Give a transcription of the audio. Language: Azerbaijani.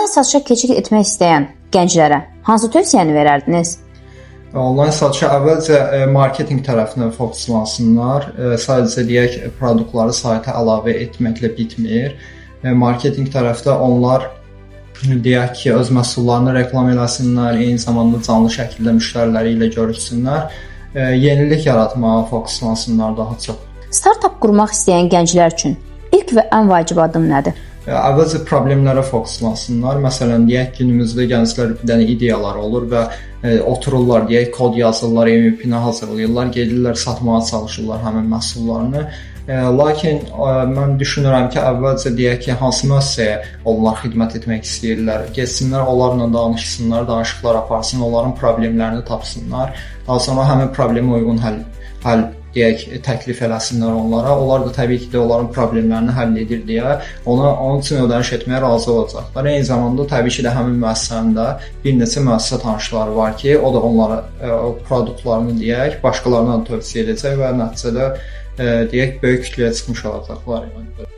Onlayn satışa keçid etmək istəyən gənclərə hansı tövsiyəni verərdiniz? Onlayn satışa əvvəlcə marketinq tərəfinə fokuslansınlar. Sadəcə deyək, produktları sayta əlavə etməklə bitmir. Marketinq tərəfdə onlar deyək ki, öz məhsullarını reklam eləsinlər, eyni zamanda canlı şəkildə müştəriləri ilə görüşsünlər, yenilik yaratmağa fokuslansınlar daha çox. Startap qurmaq istəyən gənclər üçün ilk və ən vacib addım nədir? Əvvəlcə problemlərə fokuslansınlar. Məsələn, deyək, günümüzdə gənclər bir dənə ideyaları olur və otururlar, deyək, kod yazırlar, MVP-ni hazırlayırlar, gedirlər satmağa çalışırlar həmin məhsullarını. Lakin mən düşünürəm ki, əvvəlcə deyək ki, hansı müəssisəyə onlar xidmət etmək istəyirlər, getsinlər onlarla danışsınlar, danışıqlar aparsın, onların problemlərini tapsınlar. Daha sonra həmin problemə uyğun həll deyək, təklif eləsinlər onlara. Onlar da təbii ki də onların problemlərini həll edir deyə onun üçün ödəniş etməyə razı olacaqlar. Eyni zamanda təbii ki də həmin müəssisənin də bir neçə müəssisə tanışları var ki, o da onlara o produktlarını deyək, başqalarına da tövsiyə edəcək və nəticədə deyək, böyük kütləyə çıxmış olacaqlar. Yəni.